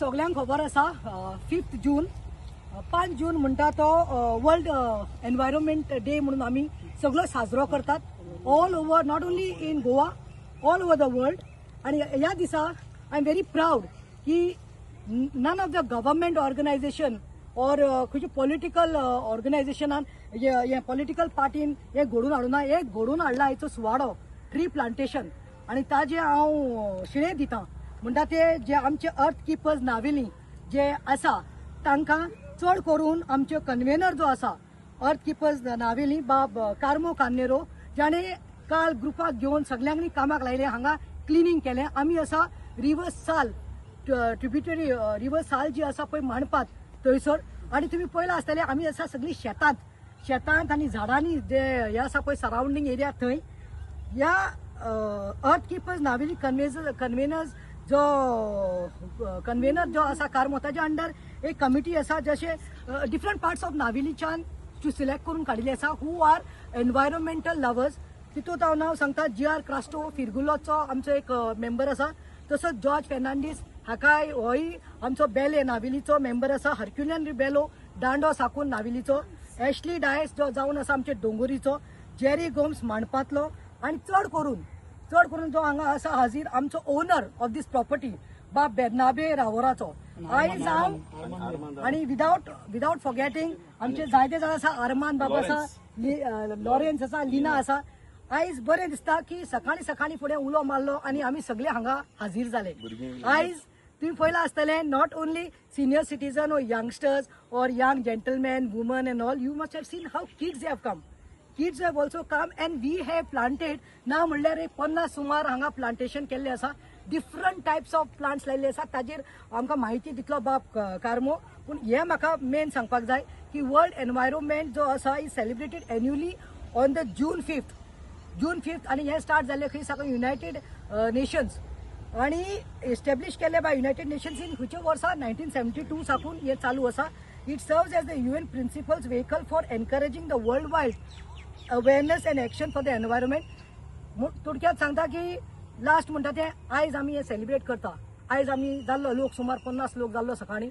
सगल्यांक खबर आसा, 5 जून, 5 जून म्हणटा तो वर्ल्ड एनवायरमेंट डे म्हणून आमी सगळो साजरो करतात all over, not only in Goa, all over the world. आणि ह्या दिसा I am very proud की none of the government organization or खंयच्या पॉलिटिकल ऑर्गनायझेशनान, हे पॉलिटिकल पार्टीन हे घडोवन हाडूना. हे घडोवन हाडला हेचो सुवाळो ट्री प्लांटेशन आणि ताजे हांव श्रेय दिता म्हणटा ते जे आमचे अर्थ किपर्स नावेली जे आसा तांकां, चड करून आमचे कन्वेनर जो आसा अर्थ किपर्स नावेली, बाब कार्मो कान्नेरो, जाणे काल ग्रुपाक घेवन सगल्यांनी कामाक लायले, हांगा क्लिनींग केलें. आमी आसा रिवर साल ट्रिब्युटरी, रिवर साल जी आसा पळय मांडपात थंयसर. आणि तुमी पळयलां आसतलें, आमी आसा सगळीं शेतांत शेतांत आनी झाडांनी जे हे आसा पळय सरावंडींग एरिया थंय. ह्या अर्थ किपर्स नावेली कन्वेनर्स जो कन्वेनर जो आसा कार्मो, ताच्या अंडर एक कमिटी आसा, जशे डिफरंट पार्ट्स ऑफ नावेलीच्यान सिलेक्ट करून काडिल्ले आसा, who are environmental lovers. तितूंत हांव नांव सांगता, जी आर क्रास्टो फिरगुलोचो आमचो एक मेंबर आसा, तसोच जॉर्ज फेर्नांडीस हाकाय, होय आमचो बेले नावेलीचो मेंबर आसा, हर्क्युलियन रिबेलो दांडो साकून नावेलीचो, एशली डायस जो जावन आसा आमचे डोंगोरीचो, जेरी गोम्स मांडपांतलो आनी चड करून जो हांगा आसा हाजीर, आमचो ओनर ऑफ these property बाब बेर्नाबे रावोराचो. आयज हांव आणि विदाउट विदाउट फॉरगेटिंग आमचे जायते जाण आसा, आरमान बाब आसा, लॉरेन्स आसा, लिना आसा. आयज बरें दिसता की सकाळी सकाळी फुडें उलो मारलो आनी आमी सगळे हांगा हाजीर जाले. आयज तुम्ही पळयलां आसतलें, not only senior citizen or youngsters or young gentlemen, women and all, you must have seen how kids have come. Kids have also come and we have planted. ना म्हणल्यार एक 50 सुमार हांगा प्लांटेशन केल्लें आसा. डिफरंट टायप्स ऑफ प्लांट्स लायिल्ले आसा. ताजेर आमकां म्हायती दितलो बाब कार्मो. पूण हें म्हाका मेन सांगपाक जाय की वर्ल्ड एनवायरोमेंट जो आसा is celebrated annually on the June 5th, June 5th. आनी हें स्टार्ट जाल्लें खंय साकून? युनायटेड नेशन्स आणि एस्टॅब्लिश केले बाय युनायटेड नेशन्स इन खंयच्या वर्सा? 1972 साकून हें चालू आसा. It serves as the UN principal vehicle for encouraging the worldwide awareness and action for the environment. थोडक्यात सांगता की लास्ट म्हणटा तें आयज आमी हें सेलिब्रेट करता. आयज आमी जाल्लो लोक सुमार 50 लोक जाल्लो. सकाळीं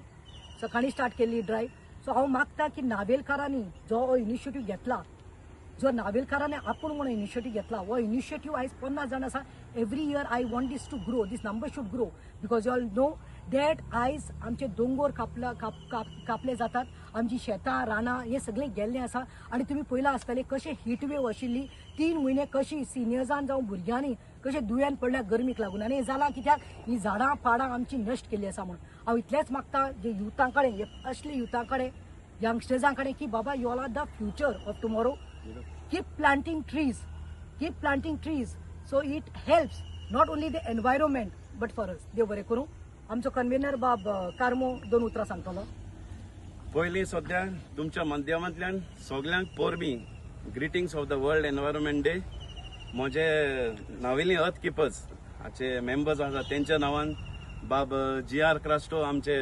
सकाळीं स्टार्ट केल्ली ड्रायव्ह. सो हांव मागता की नावेलकारांनी जो हो इनिशिएटीव घेतला, जो नावेलकारांनी आपूण म्हणून इनिशिएटीव घेतला, हो इनिशिएटीव आयज 50 जाण आसा. Every year I want this to grow, this number should grow, because you all know that आयज आमचे दोंगोर कापला काप काप कापले जातात, आमची शेतां रानां हे सगळें गेल्लें आसा. आनी तुमी पळयलां आसतलें कशें हीट वेव आशिल्ली 3 म्हयने, कशी सिनियर्सान जावं भुरग्यांनी कशें दुयेंत पडल्या गरमीक लागून. आनी हें जालां कित्याक? ही झाडां पाडां आमची नश्ट केल्ली आसा. म्हणून हांव इतलेंच मागता जे युथां कडेन, असले युथां कडेन, यंगस्टर्सां कडेन की बाबा, you all are the future of tomorrow. Keep planting trees, keep planting trees, so it helps not only the environment but for us. देव बरें करूं. आमचो कन्वेनर बाब कार्मो दोन उतरां सांगतलो. पयलीं सद्या तुमच्या माध्यमांतल्यान सगल्यांक परबीं, greetings of the World Environment Day. म्हजे नावेली अर्थ किपर्स हाचे मेंबर्स आसा तेंच्या नांवान, बाब जी आर क्रास्टो आमचे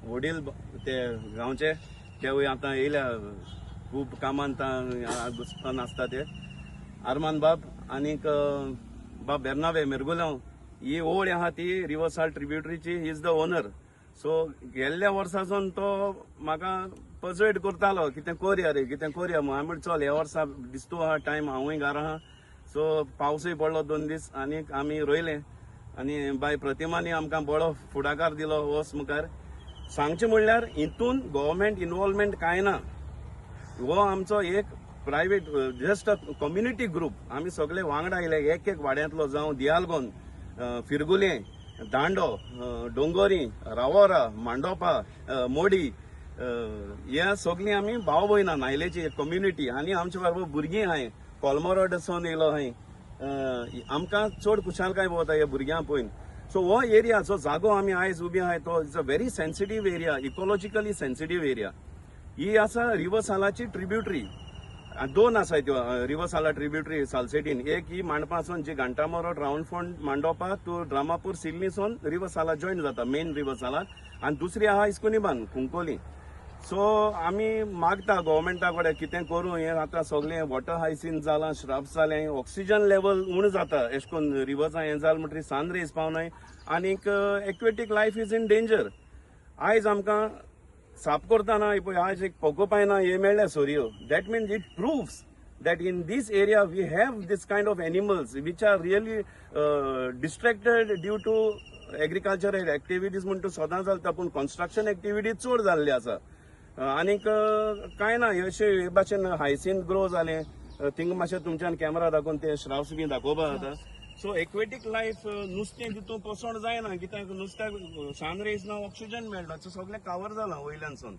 वडील ते गांवचे, तेवूय आतां येयल्या, खूब कामान घुसपान आसता ते, आरमान बाब आनीक बाब बेर्नावे मिरगुलांव. ही ओळ आहा ती रिवर्साल ट्रिब्युटरीची, is the owner. सो गेल्ल्या वर्सासून तो म्हाका पर्सुएड करतालो, कितें करया रे, कितें करया म्हूण. हांवें म्हणलें, चल, ह्या वर्सा दिसतो आहा टायम, हांवूय घरा आहा. सो पावसूय पडलो 2 दीस आनी आमी रोयलें आनी बाय प्रतिमानी आमकां बरो फुडाकार दिलो वस मुखार. सांगचें म्हणल्यार हितून गव्हर्मेंट इनवॉल्वमेंट कांय ना. हो आमचो एक private, just a community group. आमी सगळे वांगडा आयले, एक एक वाड्यांतलो, जावं दियालगोन, फिरगुले, दांडो, डोंगोरी, रावोरा, मांडोपा, मोडी, हे सगळीं आमी भाव भयणां नायलेची एक कम्युनिटी. आनी आमचे बरोबर भुरगीं आहाय, कोलमोरोडसून येयलो आहाय. आमकां चड खुशालकाय भोवता हे भुरग्यांक पळोवन. सो हो एरिया जो जागो आमी आयज उबी आहाय तो is a very sensitive area, ecologically sensitive area. ही आसा रिवर सालाची ट्रिब्युटरी. दोन आसा त्यो रिवर साला ट्रिब्युटरी सालसेटीन. एक ही मांडपासून जी घांटामोरो, रावंड फोंड, मांडोपा टू ड्रामापूर, सिल्लीसून रिवर साला जॉईन जाता मेन रिवर सालाक, आनी दुसरी आहा इस्कुनीबान, कुंकोली. सो आमी मागता गव्हर्मेंटा कडेन कितें करूं. हें आतां सगळें वॉटर हायसिंथ जालां, श्रब्स जालें, ऑक्सिजन लेवल उणें जाता. एशें करून रिवर्सां हें जालें म्हणटकीर सन रेज पावनाय आनीक aquatic life is in danger. आयज आमकां साफ करतना पळय आयज एक पोकोपायना हे मेळ्ळ्या सरयो. That means it proves that in this area we have this kind of animals which are really distracted due to agricultural activities म्हणटा सदां चलता, पूण कन्स्ट्रक्शन एक्टिविटीज चड जाल्ली आसा. आनीक कांय ना, अशें हे भाशेन हायसिंथ ग्रो जालें थिंगा. मातशें तुमच्यान कॅमेरा दाखोवन ते श्राफ्स बी दाखोवपा जाता. सो एक्वेटीक लायफ, नुस्तें तितून पोसवण जायना, कित्याक नुस्त्याक सन रेज ना, ऑक्सिजन मेळना. सो सगळें कवर जालां वयल्यानसून.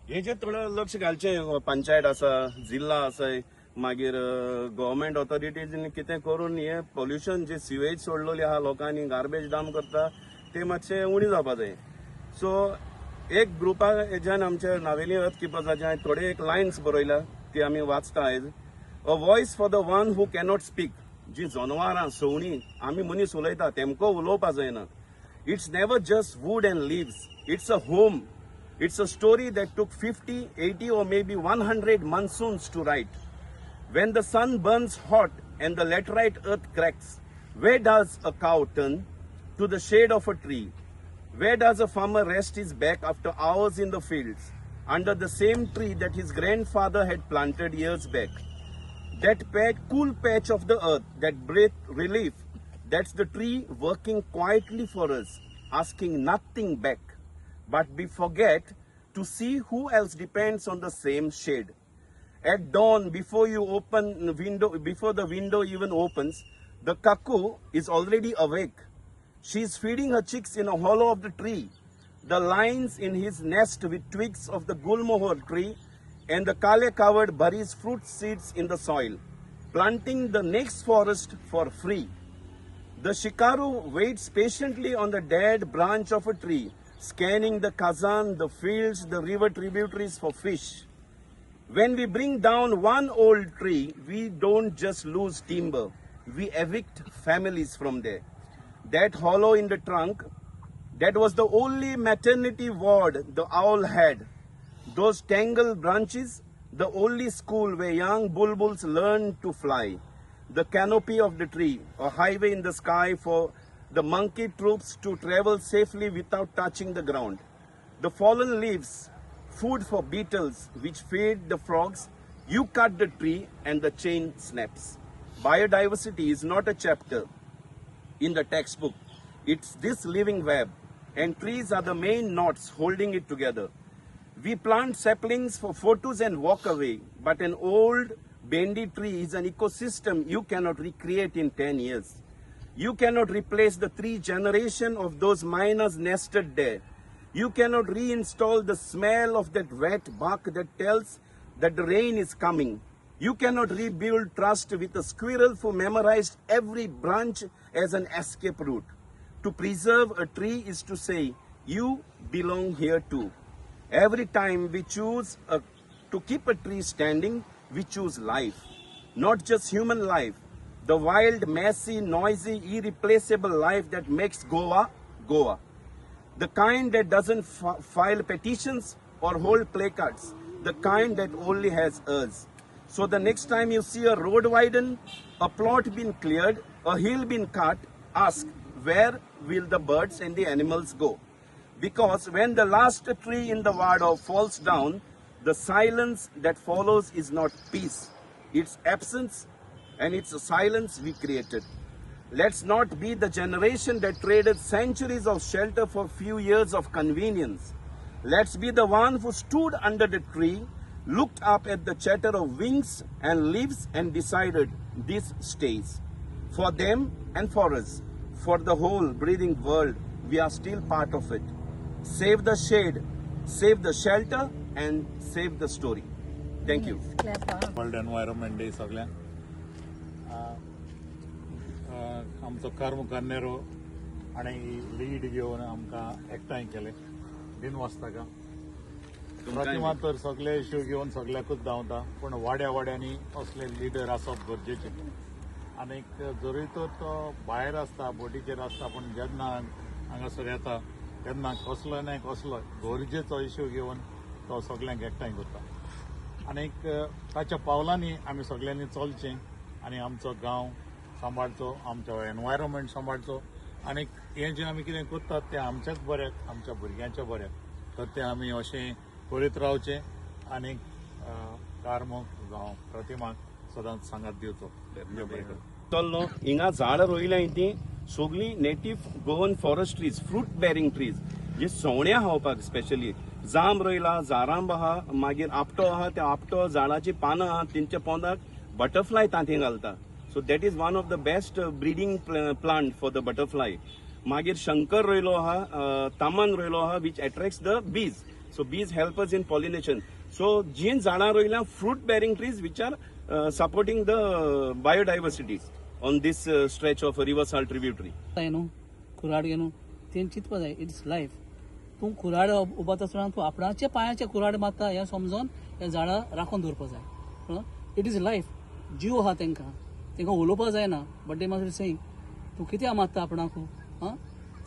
हेजेर थोडें लक्ष घालचें. पंचायत आसा, जिल्ला आसा, मागीर गव्हर्मेंट ऑथॉरिटीज कितें करून हे पोल्युशन जे सिवेज सोडलेली आहा लोकांनी, गार्बेज डंप करता, ते मातशें उणी जावपा जाय. सो एक ग्रुपा हेज्यान आमच्या नावेली अर्थ किपर्साचे हांवें थोडे एक लायन्स बरयल्या, ती आमी वाचता आयज. A voice for the one who cannot speak. जी जनावरां, सवणीं, आमी मनीस उलयता, तेमकां उलोवपा जायना. It's never just wood and leaves. It's a home. It's a story that took 50, 80 or maybe 100 monsoons to write. When the sun burns hot and the laterite earth cracks, where does a cow turn? To the shade of a tree. Where does a farmer rest his back after hours in the fields? Under the same tree that his grandfather had planted years back. That cool patch of the earth that breathed relief, that's the tree working quietly for us, asking nothing back. But we forget to see who else depends on the same shade. At dawn, before you open the window, before the window even opens, the cuckoo is already awake. She is feeding her chicks in a hollow of the tree. The lines in his nest with twigs of the gulmohar tree, and the kale covered buries fruit seeds in the soil, planting the next forest for free. The shikaru waits patiently on the dead branch of a tree, scanning the khazan, the fields, the river tributaries for fish. When we bring down one old tree, we don't just lose timber, we evict families from there. That hollow in the trunk, that was the only maternity ward the owl had. Those tangled branches, the only school where young bulbuls learned to fly. The canopy of the tree, a highway in the sky for the monkey troops to travel safely without touching the ground. The fallen leaves, food for beetles which feed the frogs. You cut the tree and the chain snaps. Biodiversity is not a chapter in the textbook. It's this living web, and trees are the main knots holding it together. We plant saplings for photos and walk away, but an old bendy tree is an ecosystem you cannot recreate in 10 years. You cannot replace the three generation of those mynas nested there. You cannot reinstall the smell of that wet bark that tells that the rain is coming. You cannot rebuild trust with a squirrel who memorized every branch as an escape route. To preserve a tree is to say, "You belong here too." Every time we choose to keep a tree standing, we choose life. Not just human life, the wild, messy, noisy, irreplaceable life that makes Goa, Goa. The kind that doesn't file petitions or hold placards, the kind that only has us. So the next time you see a road widen, a plot been cleared, a hill been cut, ask, "Where will the birds and the animals go?" Because when the last tree in the Wado falls down, the silence that follows is not peace, it's absence, and it's a silence we created. Let's not be the generation that traded centuries of shelter for few years of convenience. Let's be the one who stood under the tree, looked up at the chatter of wings and leaves, and decided this stays. For them and for us, for the whole breathing world, we are still part of it. Save the shade, save the shelter, and save the story. Thank you. Clap, ah. World environment day सगळ्यांक. आमचो कर्म Carneiro आनी lead घेवन आमकां एकठांय केले. दिनवास ताका. प्रतिमा तर सगळे इश्यू घेवन सगळ्याकूच धांवता, पूण वाड्या वाड्यांनी असले लिडर आसप गरजेचे. आनीक जरूय तर तो भायर आसता, बोटीचेर आसता, पूण जेन्ना हांगासर येता तेन्ना कसलो ना कसलो गरजेचो इश्यू घेवन तो सगल्यांक एकठांय करता. आनीक ताच्या पावलांनी आमी सगल्यांनी चलचें आनी आमचो गांव सांबाळचो, आमचो एनवायरमेंट सांबाळचो. आनीक हें जें आमी कितें करतात तें आमच्याच बऱ्याक, आमच्या भुरग्यांच्या बऱ्याक. तर तें आमी अशें करीत रावचें आनी कार्मोक जावं प्रतिमाक सदांच सांगात दिवचो. देव बरें करूं. चल्लो हिंगा झाडां रोयल्या ती सगळीं native Goan forest trees, fruit bearing trees, जी सवण्यां खावपाक. स्पेशली जांब रोयला, जारांब आहा, मागीर आपटो आहा. त्या आपटो झाडाची पानां आहा, तेंच्या पोंदाक बटरफ्लाय तांतीं घालता. So that is one of the best breeding plant for the butterfly. मागीर शंकर रोयलो आहा, तामन रोयलो आहा, which attracts the bees. So bees help us in pollination. So जीं झाडां रोयल्या, fruit bearing trees, which are supporting the biodiversity on this stretch of River Sal tributary. जाय न्हू कुराड घेवन तें चिंतपा जाय. It's life. तूं कुराड उबारता आसतना तूं आपणाच्या पांयाचे कुराड मारता हें समजोन हें झाडां राखून दवरपा जाय. It is life. जीव आहा तेंकां. तेंकां उलोवपा जायना, बट they must saying, तूं कित्याक मारता आपणाकू? आं,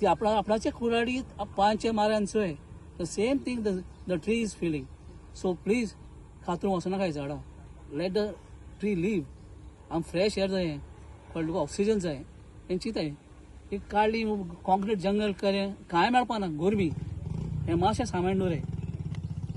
ती आपणाचे कुराडी पांयचे माऱ्यान चोय. The same thing the tree is feeling. So please, कातरूंक वचनाका ही झाडां. Let the tree live. आम फ्रेश एअर जाय, कळ्ळें तुका? ऑक्सिजन जाय. हें चिंताय, ही काडली, कॉन्क्रीट जंगल केलें, कांय मेळपा ना. गोरमी हें मातशें सामाळून दवराय.